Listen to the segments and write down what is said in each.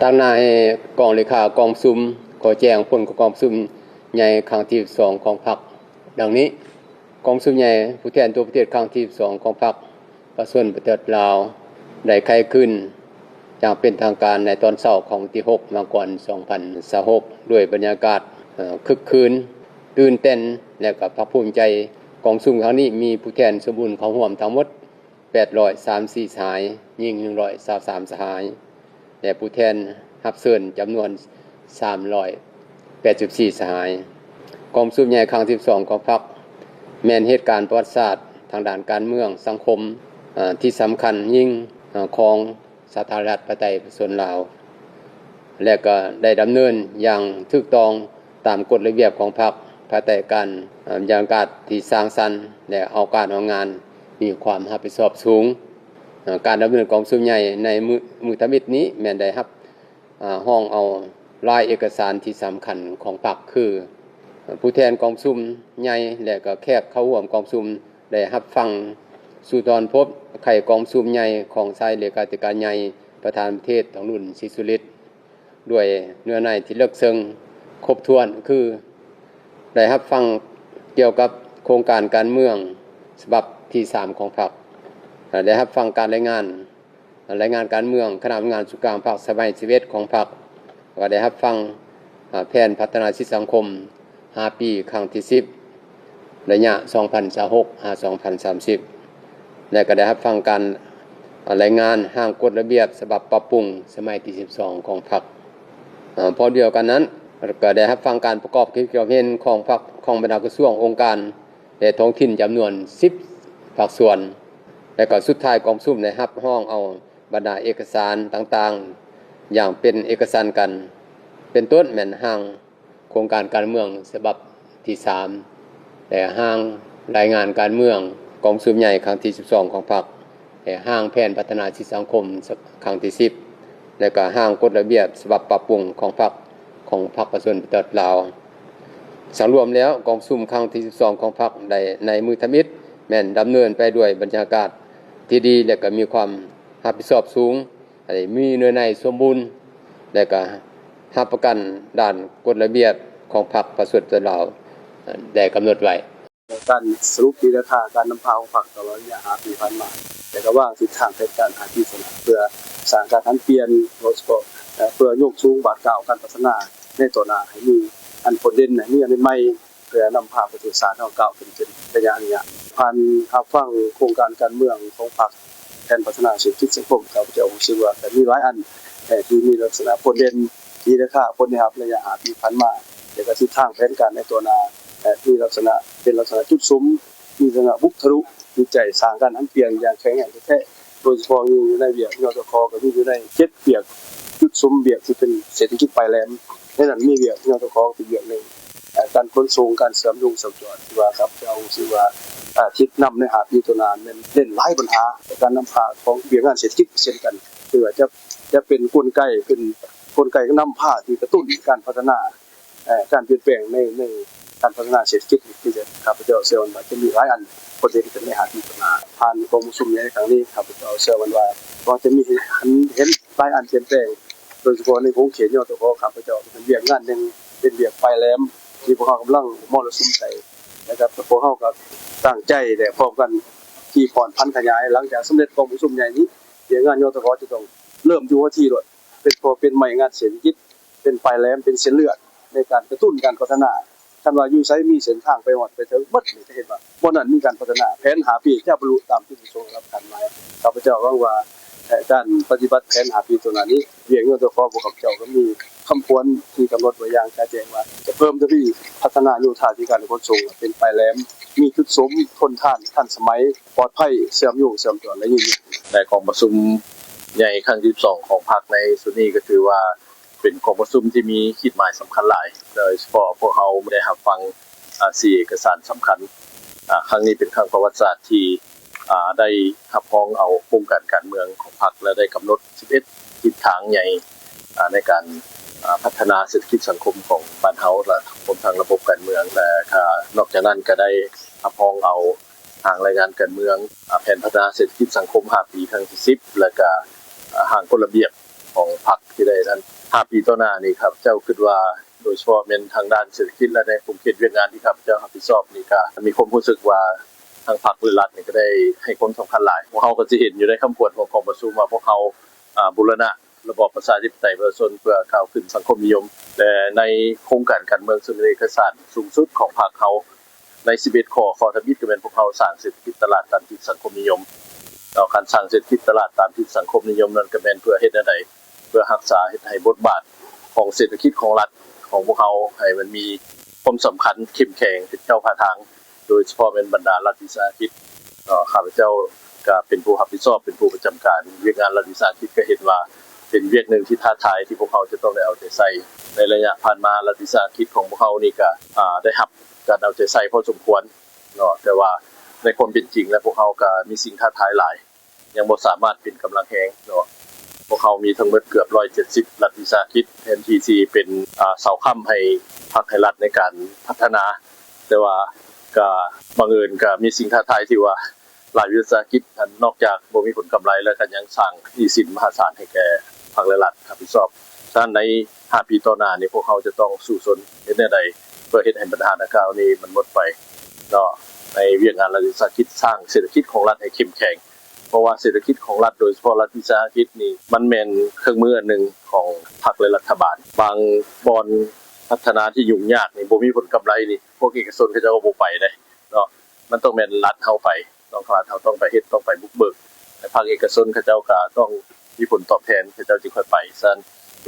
ທາງໜ້າໃຫ້ກອງເລຂາກອງປະຊຸມ ຂໍແຈ້ງຜົນຂອງກອງປະຊຸມໃຫຍ່ຄັ້ງທີສິບສອງຂອງພັກ ດັ່ງນີ້. ກອງປະຊຸມໃຫຍ່ຜູ້ແທນທົ່ວປະເທດຄັ້ງທີສິບສອງຂອງພັກ ປະຊາຊົນປະຕິວັດລາວ ໄດ້ໄຂຂຶ້ນຢ່າງເປັນທາງການໃນຕອນເຊົ້າຂອງວັນທີຫົກ ມັງກອນ ສອງພັນຊາວຫົກ ດ້ວຍບັນຍາກາດ ເອີ່ ຄຶກຄື້ນ ຕື່ນເຕັ້ນ ແລະ ກໍພາກພູມໃຈ. ກອງປະຊຸມຄັ້ງນີ້ມີຜູ້ແທນສົມບູນເຂົ້າຮ່ວມທັງໝົດ ແປດຮ້ອຍສາມສິບສີ່ສະຫາຍ, ຍິງໜຶ່ງຮ້ອຍຊາວສາມສະຫາຍ ແລະ ຜູ້ແທນຮັບເຊີນຈຳນວນສາມຮ້ອຍແປດສິບສີ່ສະຫາຍ. ກອງປະຊຸມໃຫຍ່ຄັ້ງທີສິບສອງຂອງພັກ ແມ່ນເຫດການປະຫວັດສາດທາງດ້ານການເມືອງ, ສັງຄົມ ເອີ່ ທີ່ສຳຄັນຍິ່ງ ເອີ່ ຂອງສາທາລະນະລັດປະຊາທິປະໄຕປະຊາຊົນລາວ ແລະ ກໍໄດ້ດຳເນີນຢ່າງຖືກຕ້ອງຕາມກົດລະບຽບຂອງພັກ ພາຍໃຕ້ການ ເອີ່ ບັນຍາກາດທີ່ສ້າງສັນ ແລະ ເອົາການເອົາງານ ມີຄວາມຮັບຜິດຊອບສູງ. ເອີ່ ການດຳເນີນກອງປະຊຸມໃຫຍ່ໃນມື້ ມື້ທຳອິດນີ້ແມ່ນໄດ້ຮັບ ອາ ຮອງເອົາລາຍເອກະສານທີ່ສຳຄັນຂອງພັກ ຄື ເອີ່ ຜູ້ແທນກອງປະຊຸມໃຫຍ່ ແລະ ກໍແຂກເຂົ້າຮ່ວມກອງປະຊຸມ ໄດ້ຮັບຟັງສຸນທອນພົດໄຂກອງປະຊຸມໃຫຍ່ຂອງສາຍເລຂາທິການໃຫຍ່ ປະທານປະເທດ ທອງລຸນ ສີສຸລິດ ດ້ວຍເນື້ອໃນທີ່ເລິກເຊິ່ງຄົບຖ້ວນ ຄື ໄດ້ຮັບຟັງກ່ຽວກັບໂຄງການການເມືອງສະບັບທີສາມຂອງພັກ, ໄດ້ຮັບຟັງການລາຍງານ ລາຍງານການເມືອງຄະນະທຳງານສູນກາງພັກສະໄໝສິບເອັດຂອງພັກ, ແລະ ກໍໄດ້ຮັບຟັງ ອາ ແຜນພັດທະນາເສດຖະກິດສັງຄົມຫ້າປີ ຄັ້ງທີສິບ ໄລຍະສອງພັນຊາວຫົກ ຫາ ສອງພັນສາມສິບ ແລະ ກໍໄດ້ຮັບຟັງການ ອາ ລາຍງານຮ່າງກົດລະບຽບສະບັບປັບປຸງສະໄໝທີສິບສອງຂອງພັກ. ອາ ພ້ອມດຽວກັນນັ້ນ ກໍໄດ້ຮັບຟັງການປະກອບຄວາມຄິດຄວາມເຫັນຂອງພັກ ຂອງບັນດາກະຊວງ, ອົງການ ແລະ ທ້ອງຖິ່ນຈຳນວນສິບພາກສ່ວນ ແລະ ກໍສຸດທ້າຍກອງປະຊຸມໄດ້ຮັບຮອງເອົາບັນດາເອກະສານຕ່າງໆ ຢ່າງເປັນເອກະສັນກັນ ເປັນຕົ້ນແມ່ນຮ່າງໂຄງການການເມືອງສະບັບທີສາມ ແລະ ຮ່າງລາຍງານການເມືອງກອງປະຊຸມໃຫຍ່ຄັ້ງທີສິບສອງຂອງພັກ ແລະ ຮ່າງແຜນພັດທະນາເສດຖະກິດສັງຄົມຄັ້ງທີສິບ ແລະ ກໍຮ່າງກົດລະບຽບສະບັບປັບປຸງຂອງພັກ ຂອງພັກປະຊາຊົນປະຕິວັດລາວ. ສັງລວມແລ້ວ ກອງປະຊຸມຄັ້ງທີສິບສອງຂອງພັກໄດ້ໃນມື້ທຳອິດ ແມ່ນດຳເນີນໄປດ້ວຍບັນຍາກາດທີ່ດີ ແລະ ກໍມີຄວາມຮັບຜິດຊອບສູງ, ໄດ້ມີເນື້ອໃນສົມບູນ ແລະ ກໍຮັບປະກັນດ້ານກົດລະບຽບຂອງພັກປະຊາຊົນປະຕິວັດລາວໄດ້ກຳນົດໄວ້. ການສະຫຼຸບຕີລາຄາການນຳພາຂອງພັກຕະຫຼອດໄລຍະຫ້າປີຜ່ານມາ ແລະ ກໍວາງທິດທາງແຜນການຫ້າປີຂ້າງໜ້າ ເພື່ອສ້າງການຫັນປ່ຽນ ໂດຍສະເພາະ ເອີ່ ເພື່ອຍົກສູງບາດກ້າວການພັດທະນາໃນຕໍ່ໜ້າ ໃຫ້ມີອັນໂດດເດັ່ນ ໃຫ້ມີອັນໃໝ່ ເພື່ອນຳພາປະເທດຊາດເຮົາກ້າວຂຶ້ນເປັນໄລຍະໆ. ຜ່ານຮັບຟັງໂຄງການການເມືອງຂອງພັກ ແຜນພັດທະນາເສດຖະກິດສັງຄົມ ຂ້າພະເຈົ້າຮູ້ສຶກວ່າກໍມີຫຼາຍອັນ ເອີ່ ທີ່ມີລັກສະນະໂດດເດັ່ນ ຕີລາຄາຜົນໄດ້ຮັບໄລຍະຫ້າປີຜ່ານມາ ແລະ ກະທິດທາງແຜນການໃນຕໍ່ໜ້າ ເອີ່ ມີລັກສະນະ ເປັນລັກສະນະຈຸດສຸມ ມີລັກສະນະບຸກທະລຸ ຈິດໃຈສ້າງການຫັນປ່ຽນຢ່າງແຂງແຮງແທ້ໆ ໂດຍສະເພາະຢູ່ໃນວຽກ ຍທຂ ກໍມີຢູ່ໃນເຈັດວຽກຈຸດສຸມວຽກທີ່ເປັນເສດຖະກິດປາຍແຫຼມ. ໃນນັ້ນມີວຽກ ຍທຂ ເປັນວຽກໜຶ່ງ ເອີ່ ການຂົນສົ່ງ ການເຊື່ອມໂຍງສັນຈອນ ທີ່ວ່າຂ້າພະເຈົ້າຮູ້ສຶກວ່າ ອາ ທິດນຳໃນຫ້າປີຕໍ່ໜ້າແມ່ນເນັ້ນຫຼາຍບັນຫາ ແລະ ການນຳພາຂອງວຽກງານເສດຖະກິດເຊັ່ນກັນ ຄືວ່າຈະ ຈະເປັນກົນໄກ ເປັນກົນໄກນຳພາທີ່ກະຕຸ້ນການພັດທະນາ ເອີ່ ການປ່ຽນແປງໃນ ໃນການພັດທະນາເສດຖະກິດ ທີ່ຈະ ຂ້າພະເຈົ້າເຊື່ອວ່າຈະມີຫຼາຍອັນ ຜົນເຮັດໃນຫ້າປີຂ້າງໜ້າ. ຜ່ານກອງປະຊຸມໃຫຍ່ຄັ້ງນີ້ ຂ້າພະເຈົ້າເຊື່ອໝັ້ນວ່າ ກໍຈະມີໃຫ້ເຫັນຫຼາຍອັນປ່ຽນແປງ ໂດຍສະເພາະໃນຂົງເຂດ ຍທຂ ຂ້າພະເຈົ້າເປັນວຽກງານໜຶ່ງ ເປັນວຽກປາຍແຫຼມ ທີ່ພວກເຮົາກຳລັງມໍລະສຸມໃສ່ ແລະ ກໍພວກເຮົາກໍຕັ້ງໃຈ ແລະ ພ້ອມກັນທີ່ພ້ອມຜັນຂະຫຍາຍ ຫຼັງຈາກສຳເລັດກອງປະຊຸມໃຫຍ່ນີ້ ວຽກງານ ຍທຂ ຈະຕ້ອງເລີ່ມຢູ່ຫົວທີໂລດ ເປັນ ເພາະເປັນໄມ້ງານເສດຖະກິດ ເປັນປາຍແຫຼມ ເປັນເສັ້ນເລືອດໃນການກະຕຸ້ນການພັດທະນາ. ຄັນວ່າຢູ່ໃສມີເສັ້ນທາງໄປຮອດໄປເຖິງໝົດນີ້ ຈະເຫັນວ່າບ່ອນນັ້ນມີການພັດທະນາ ແຜນຫ້າປີຈະບັນລຸຕາມຈຸດປະສົງຕາມຄາດໝາຍ. ຂ້າພະເຈົ້າຫວັງວ່າ ເອີ່ ການປະຕິບັດແຜນຫ້າປີຕໍ່ໜ້ານີ້ ວຽກ ຍທຂ ພວກຂ້າພະເຈົ້າກໍມີຄຳຂວັນທີ່ກຳນົດໄວ້ຢ່າງຈະແຈ້ງວ່າ ຈະເພີ່ມທະວີພັດທະນາໂຍທາທິການຂົນສົ່ງ ເປັນປາຍແຫຼມ ມີຈຸດສຸມ ທົນທານ ທັນສະໄໝ ປອດໄພ ເຊື່ອມໂຍງເຊື່ອມຈອນ ແລະ ຍືນຍົງ. ໃນກອງປະຊຸມໃຫຍ່ຄັ້ງທີສິບສອງຂອງພັກໃນຊຸດນີ້ ກໍຖືວ່າ ເປັນກອງປະຊຸມທີ່ມີຂີດໝາຍສຳຄັນຫຼາຍ ໂດຍສະເພາະພວກເຮົາໄດ້ຮັບຟັງ ອາ ສີ່ເອກະສານສຳຄັນ. ອາ ຄັ້ງນີ້ເປັນຄັ້ງປະຫວັດສາດທີ່ ອາ ໄດ້ຮັບຮອງເອົາໂຄງການການເມືອງຂອງພັກ ແລະ ໄດ້ກຳນົດສິບເອັດທິດທາງໃຫຍ່ ອາ ໃນການ ອາ ພັດທະນາເສດຖະກິດສັງຄົມຂອງບ້ານເຮົາ ແລະ ຮວມທັງລະບົບການເມືອງ ແລະ ກໍນອກຈາກນັ້ນກໍໄດ້ຮັບຮອງເອົາ ຮ່າງລາຍງານການເມືອງ ອາ ແຜນພັດທະນາເສດຖະກິດສັງຄົມຫ້າປີຄັ້ງທີສິບ ແລະກະ ອາ ຮ່າງກົດລະບຽບຂອງພັກທີ່ໄດ້ນັ້ນ ຫ້າປີຕໍ່ໜ້ານີ້ ຂ້າພະເຈົ້າຄິດວ່າ ໂດຍສະເພາະແມ່ນທາງດ້ານເສດຖະກິດ ແລະ ໃນຂົງເຂດວຽກງານທີ່ຂ້າພະເຈົ້າຮັບຜິດຊອບນີ້ ກໍມີຄວາມຮູ້ສຶກວ່າ ທາງພັກ ແລະ ລັດນີ້ກໍໄດ້ໃຫ້ຄວາມສຳຄັນຫຼາຍ. ພວກເຮົາກໍຈະເຫັນຢູ່ໃນຄຳຂວັນຂອງກອງປະຊຸມວ່າ ພວກເຮົາ ອາ ບູລະນະ ລະບອບປະຊາທິປະໄຕປະຊາຊົນເພື່ອກ້າວຂຶ້ນສັງຄົມນິຍົມ ແລະ ໃນໂຄງການການເມືອງ ເຊິ່ງເປັນເອກະສານສູງສຸດຂອງພັກເຮົາ ໃນສິບເອັດຂໍ້ ຂໍ້ທຳອິດກໍແມ່ນພວກເຮົາສ້າງເສດຖະກິດຕະຫຼາດຕາມທິດສັງຄົມນິຍົມ. ແລ້ວການສ້າງເສດຖະກິດຕະຫຼາດຕາມທິດສັງຄົມນິຍົມນັ້ນ ກໍແມ່ນເພື່ອເຮັດແນວໃດ ເພື່ອຮັກສາເຮັດໃຫ້ບົດບາດຂອງເສດຖະກິດຂອງລັດຂອງພວກເຮົາ ໃຫ້ມັນມີຄວາມສຳຄັນເຂັ້ມແຂງເປັນເຈົ້າພາທາງ ໂດຍສະເພາະແມ່ນບັນດາລັດວິສາຫະກິດ. ເນາະ ຂ້າພະເຈົ້າກະເປັນຜູ້ຮັບຜິດຊອບ ເປັນຜູ້ປະຈຳການວຽກງານລັດວິສາຫະກິດ ກະເຫັນວ່າເປັນວຽກໜຶ່ງທີ່ທ້າທາຍ ທີ່ພວກເຮົາຈະຕ້ອງໄດ້ເອົາໃຈໃສ່. ໃນໄລຍະຜ່ານມາ ລັດວິສາຫະກິດຂອງພວກເຮົານີ້ກະ ອາ ໄດ້ຮັບການເອົາໃຈໃສ່ພໍສົມຄວນເນາະ ແຕ່ວ່າໃນຄວາມເປັນຈິງແລ້ວ ພວກເຮົາກະມີສິ່ງທ້າທາຍຫຼາຍ ຍັງບໍ່ສາມາດເປັນກຳລັງແຮງເນາະ. ພວກເຮົາມີທັງໝົດເກືອບຮ້ອຍເຈັດສິບລັດວິສາຫະກິດ ແທນທີ່ຊິເປັນ ອາ ເສົາຄ້ຳໃຫ້ພັກໃຫ້ລັດໃນການພັດທະນາ ແຕ່ວ່າກະບັງເອີນກະມີສິ່ງທ້າທາຍທີ່ວ່າ ລັດວິສາຫະກິດຫັ້ນ ນອກຈາກບໍ່ມີຜົນກຳໄລແລ້ວ ກະຍັງສ້າງໜີ້ສິນມະຫາສານໃຫ້ແກ່ພັກ ແລະ ລັດຮັບຜິດຊອບ. ສະນັ້ນໃນຫ້າປີຕໍ່ໜ້ານີ້ ພວກເຮົາຈະຕ້ອງສູ້ຊົນເຮັດແນວໃດ ເພື່ອເຮັດໃຫ້ບັນຫາດັ່ງກ່າວນີ້ມັນໝົດໄປເນາະ ໃນວຽກງານລັດວິສາຫະກິດ ສ້າງເສດຖະກິດຂອງລັດໃຫ້ເຂັ້ມແຂງ. ເພາະວ່າເສດຖະກິດຂອງລັດ ໂດຍສະເພາະລັດວິສາຫະກິດນີ້ ມັນແມ່ນເຄື່ອງມືອັນໜຶ່ງຂອງພັກ ແລະ ລັດຖະບານ. ບາງບ່ອນພັດທະນາທີ່ຫຍຸ້ງຍາກນີ້ ບໍ່ມີຜົນກຳໄລນີ້ ພວກເອກະຊົນເຂົາເຈົ້າກໍບໍ່ໄປເດ້ເນາະ ມັນຕ້ອງແມ່ນລັດເຮົາໄປ ຕ້ອງ ລັດເຮົາຕ້ອງໄປເຮັດ ຕ້ອງໄປບຸກເບີກ ແລະ ພາກເອກະຊົນເຂົາເຈົ້າກໍຕ້ອງມີຜົນຕອບແທນ ເຂົາເຈົ້າຈຶ່ງຄ່ອຍໄປ. ສະນັ້ນ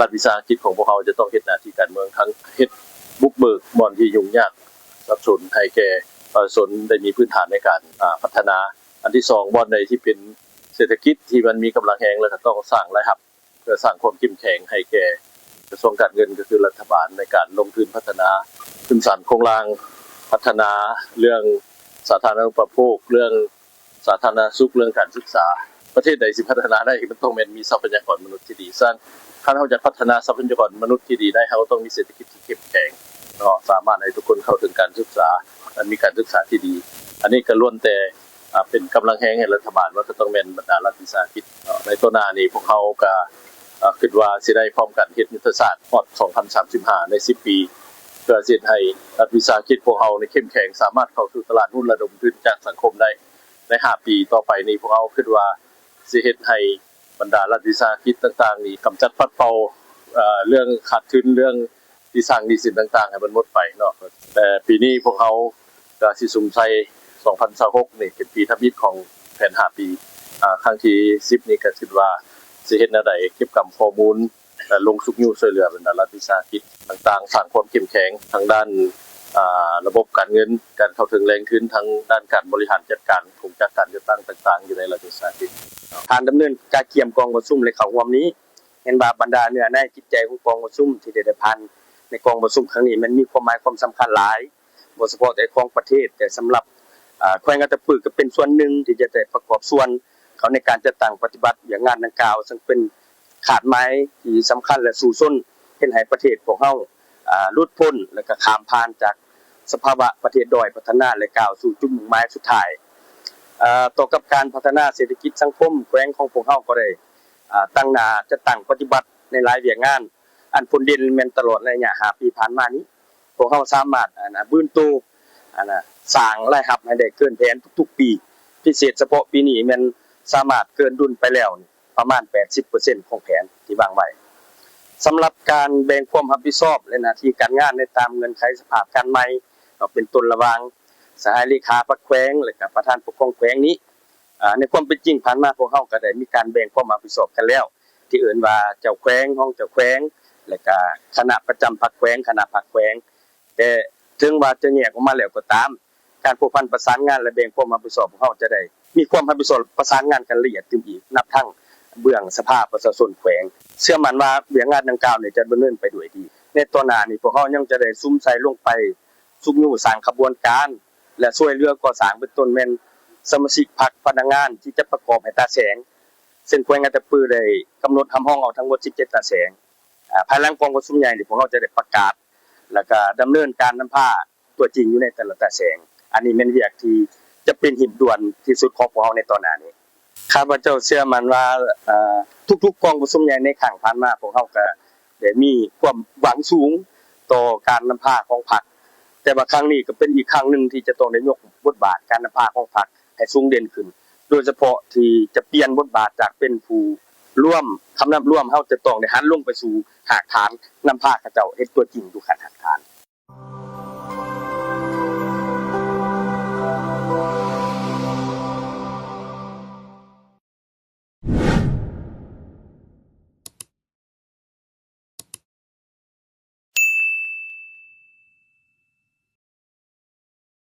ລັດວິສາຫະກິດຂອງພວກເຮົາຈະຕ້ອງເຮັດໜ້າທີ່ການເມືອງ ທັງເຮັດບຸກເບີກບ່ອນທີ່ຫຍຸ້ງຍາກສັບສົນ ໃຫ້ແກ່ປະຊາຊົນໄດ້ມີພື້ນຖານໃນການ ອາ ພັດທະນາ. ອັນທີສອງ ບ່ອນໃດທີ່ເປັນເສດຖະກິດທີ່ມັນມີກຳລັງແຮງ ແລ້ວກໍຕ້ອງສ້າງລາຍຮັບ ເພື່ອສ້າງຄວາມເຂັ້ມແຂງໃຫ້ແກ່ກະຊວງການເງິນ ກໍຄືລັດຖະບານ ໃນການລົງທຶນພັດທະນາພື້ນຖານໂຄງລ່າງ, ພັດທະນາເລື່ອງສາທາລະນະອຸປະໂພກ, ເລື່ອງສາທາລະນະສຸກ, ເລື່ອງການສຶກສາ. ປະເທດໃດຊິພັດທະນາໄດ້ ມັນຕ້ອງແມ່ນມີຊັບພະຍາກອນມະນຸດທີ່ດີ. ສະນັ້ນ ຄັນເຮົາຢາກພັດທະນາຊັບພະຍາກອນມະນຸດທີ່ດີໄດ້ ເຮົາກໍຕ້ອງມີເສດຖະກິດທີ່ເຂັ້ມແຂງເນາະ, ສາມາດໃຫ້ທຸກຄົນເຂົ້າເຖິງການສຶກສາ ແລະ ມີການສຶກສາທີ່ດີ. ອັນນີ້ກໍລ້ວນແຕ່ ອາ ເປັນກຳລັງແຮງໃຫ້ລັດຖະບານ ມັນກໍຕ້ອງແມ່ນບັນດາລັດວິສາຫະກິດເນາະ. ໃນຕໍ່ໜ້ານີ້ພວກເຮົາກໍ ອາ ຄິດວ່າຊິໄດ້ພ້ອມກັນເຮັດຍຸດທະສາດຮອດສອງພັນສາມສິບຫ້າ ໃນສິບປີ ເພື່ອຊິເຮັດໃຫ້ລັດວິສາຫະກິດພວກເຮົານີ້ເຂັ້ມແຂງ ສາມາດເຂົ້າສູ່ຕະຫຼາດຮຸ້ນ ລະດົມທຶນຈາກສັງຄົມໄດ້ໃນຫ້າປີຕໍ່ໄປນີ້. ພວກເຮົາຄິດວ່າຊິເຮັດໃຫ້ບັນດາລັດວິສາຫະກິດຕ່າງໆນີ້ ກຳຈັດປັດເປົ່າ ເອີ ເລື່ອງຂາດທຶນ ເລື່ອງ ທີ່ສ້າງໜີ້ສິນຕ່າງໆໃຫ້ມັນໝົດໄປເນາະ. ແຕ່ປີນີ້ພວກເຮົາກະຊິສຸມໃສ່ສອງພັນຊາວຫົກນີ້ເປັນປີທຳອິດຂອງແຜນຫ້າປີ ອາ ຄັ້ງທີສິບນີ້ ກະຄິດວ່າຊິເຮັດແນວໃດເກັບກຳຂໍ້ມູນ ແລະ ລົງຊຸກຍູ້ຊ່ວຍເຫຼືອບັນດາລັດວິສາຫະກິດຕ່າງໆ ສ້າງຄວາມເຂັ້ມແຂງທາງດ້ານ ອາ ລະບົບການເງິນ, ການເຂົ້າເຖິງແຫຼ່ງທຶນ, ທາງດ້ານການບໍລິຫານຈັດການໂຄງຈັກການຈັດຕັ້ງຕ່າງໆ ຢູ່ໃນລັດວິສາຫະກິດ. ທ່ານດຳເນີນກະກຽມກອງປະຊຸມ ແລະ ເຂົ້າຮ່ວມນີ້ ເຫັນວ່າບັນດາເນື້ອໃນຈິດໃຈຂອງກອງປະຊຸມທີ່ໄດ້ ໄດ້ຜ່ານໃນກອງປະຊຸມຄັ້ງນີ້ ແມ່ນມີຄວາມໝາຍຄວາມສຳຄັນຫຼາຍ, ບໍ່ສະເພາະແຕ່ຂອງປະເທດ, ແຕ່ສຳລັບ ອາ ແຂວງອັດຕະປືກໍເປັນສ່ວນໜຶ່ງທີ່ຈະໄດ້ປະກອບສ່ວນເຂົ້າໃນການຈັດຕັ້ງປະຕິບັດວຽກງານດັ່ງກ່າວ, ເຊິ່ງເປັນຄາດໝາຍທີ່ສຳຄັນ ແລະ ສູ້ຊົນເຮັດໃຫ້ປະເທດພວກເຮົາ ອາ ຫຼຸດພົ້ນ ແລະ ກໍຂ້າມຜ່ານຈາກສະພາວະປະເທດດ້ອຍພັດທະນາ ແລະ ກ້າວສູ່ຈຸດມຸ່ງໝາຍສຸດທ້າຍ. ອາ ຕໍ່ກັບການພັດທະນາເສດຖະກິດສັງຄົມ, ແຂວງຂອງພວກເຮົາກໍໄດ້ ອາ ຕັ້ງໜ້າຈັດຕັ້ງປະຕິບັດໃນຫຼາຍວຽກງານ, ອັນພົ້ນເດັ່ນແມ່ນຕະຫຼອດໄລຍະຫ້າປີຜ່ານມານີ້ ພວກເຮົາສາມາດ ອັນ ອາ ບືນໂຕ ອັນ ອາ ສ້າງລາຍຮັບໃຫ້ໄດ້ເກີນແຜນທຸກໆປີ, ພິເສດສະເພາະປີນີ້ແມ່ນສາມາດເກີນດຸນໄປແລ້ວປະມານແປດສິບເປີເຊັນຂອງແຜນທີ່ວາງໄວ້. ສຳລັບການແບ່ງຄວາມຮັບຜິດຊອບ ແລະ ໜ້າທີ່ການງານໃນຕາມເງື່ອນໄຂສະພາບການໃໝ່ ເນາະ ເປັນຕົ້ນລະຫວ່າງສະຫາຍເລຂາພັກແຂວງ ແລະ ກະປະທານປົກຄອງແຂວງນີ້ ອາ ໃນຄວາມເປັນຈິງຜ່ານມາ ພວກເຮົາກໍໄດ້ມີການແບ່ງຄວາມຮັບຜິດຊອບກັນແລ້ວ ທີ່ເອີ້ນວ່າເຈົ້າແຂວງ, ຮອງເຈົ້າແຂວງ ແລະ ກະຄະນະປະຈຳພັກແຂວງ, ຄະນະພັກແຂວງ. ແຕ່ເຖິງວ່າຈະແຍກອອກມາແລ້ວກໍຕາມ, ການພົວພັນປະສານງານ ແລະ ແບ່ງຄວາມຮັບຜິດຊອບຂອງເຮົາຈະໄດ້ມີຄວາມຮັບຜິດຊອບປະສານງານກັນລະອຽດຕື່ມອີກ, ນັບທັງເບື້ອງສະພາປະຊາຊົນແຂວງ. ເຊື່ອໝັ້ນວ່າວຽກງານດັ່ງກ່າວນີ້ຈະດຳເນີນໄປດ້ວຍດີ. ໃນຕໍ່ໜ້ານີ້ ພວກເຮົາຍັງຈະໄດ້ສຸມໃສ່ລົງໄປຊຸກຍູ້ສ້າງຂະບວນການ ແລະ ຊ່ວຍເຫຼືອກໍ່ສ້າງ ເປັນຕົ້ນແມ່ນສະມາຊິກພັກ, ພະນັກງານທີ່ຈະປະກອບໃຫ້ຕາແສງ, ເຊິ່ງແຂວງອັດຕະປືໄດ້ກຳນົດຮັບຮອງເອົາທັງໝົດສິບເຈັດຕາແສງ. ອາ ພາຍຫຼັງກອງປະຊຸມໃຫຍ່ນີ້ ພວກເຮົາຈະໄດ້ປະກາດ ແລະ ກະດຳເນີນການນຳພາຕົວຈິງຢູ່ໃນແຕ່ລະຕາແສງ. ອັນນີ້ແມ່ນວຽກທີ່ຈະເປັນຮີບດ່ວນທີ່ສຸດຂອງພວກເຮົາໃນຕໍ່ໜ້ານີ້. ຂ້າພະເຈົ້າເຊື່ອໝັ້ນວ່າ ອາ ທຸກໆກອງປະຊຸມໃຫຍ່ໃນຄັ້ງຜ່ານມາ ພວກເຮົາກະ ໄດ້ມີຄວາມຫວັງສູງຕໍ່ການນຳພາຂອງພັກ, ແຕ່ວ່າຄັ້ງນີ້ກໍເປັນອີກຄັ້ງໜຶ່ງທີ່ຈະຕ້ອງໄດ້ຍົກບົດບາດການນຳພາຂອງພັກໃຫ້ສູງເດັ່ນຂຶ້ນ, ໂດຍສະເພາະທີ່ຈະປ່ຽນບົດບາດຈາກເປັນຜູ້ລວມ, ຄຳນັບລວມ ເຮົາຈະຕ້ອງໄດ້ຫັນລົງໄປສູ່ຮາກຖານ, ນຳພາເຂົາເຈົ້າເຮັດຕົວຈິງຢູ່ຂັ້ນຮາກຖານ.